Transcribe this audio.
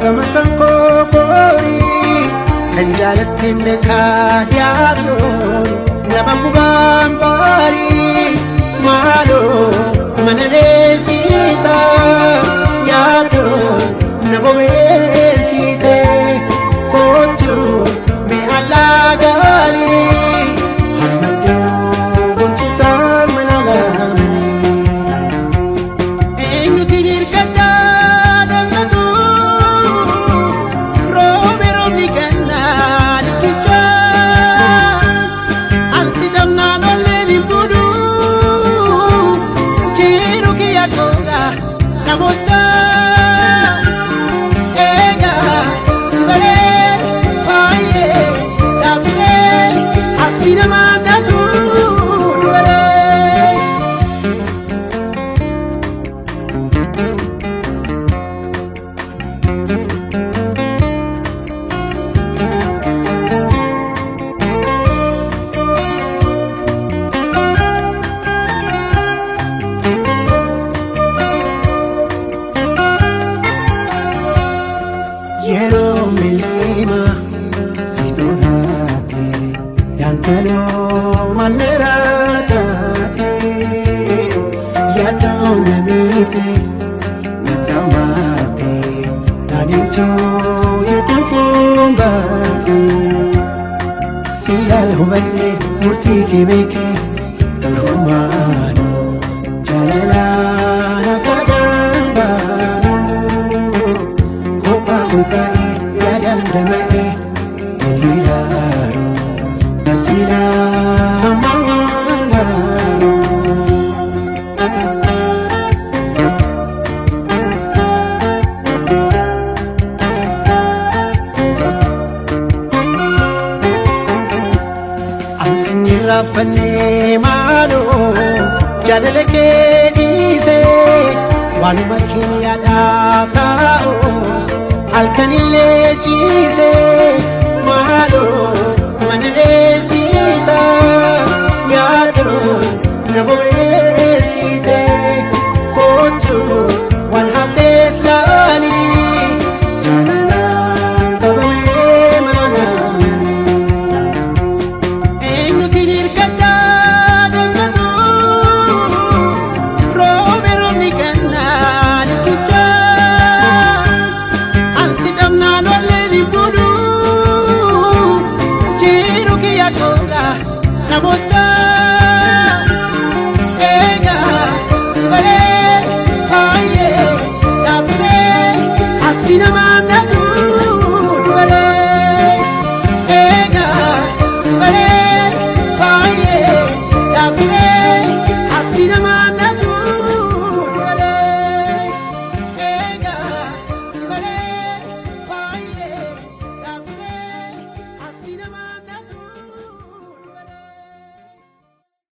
Gama kan koo kan jaalatteen beekaa yaadoon nama gubaan baarii maaloo mana leessita yaadoon na bobeessite kootu mi'a laagaarii hamma gonchitaan mana laamanii. Eenyuti hirkadhaa dambatu roobe roobni gannaa liqichaa ansi damnaan olleen hin budu jiru kiyya gogaa namoota eegaa si baree baay'ee dhaabbee abdii namaa dhatu dubaree. Yeroo milima si tolaate yantaloo malleeraa taate yaadoo namiite na tammaate naanichoo yaada baate silaal hubadhe murtii kee beeke garumaanoo jaalalaan akka dambaanoo. Kophaa kutaa'e yaadaan dama'e hiriiraaru nasiraa mawaanaaru. Ansinni raafannee maaloo jaalala kee dhiisee waanuma keenyaadhaa taa'us halkanillee ciisee maaloo mana dheessita yaadoo na bobeessite kootu waan haftees laalii jaalalaan qabamee mana. Eenyuti hirkadhaa dambatu roobe roobni gannaa liqichaa ansi dhabnaan olleen hin budu jiru kiyya gogaa namoota.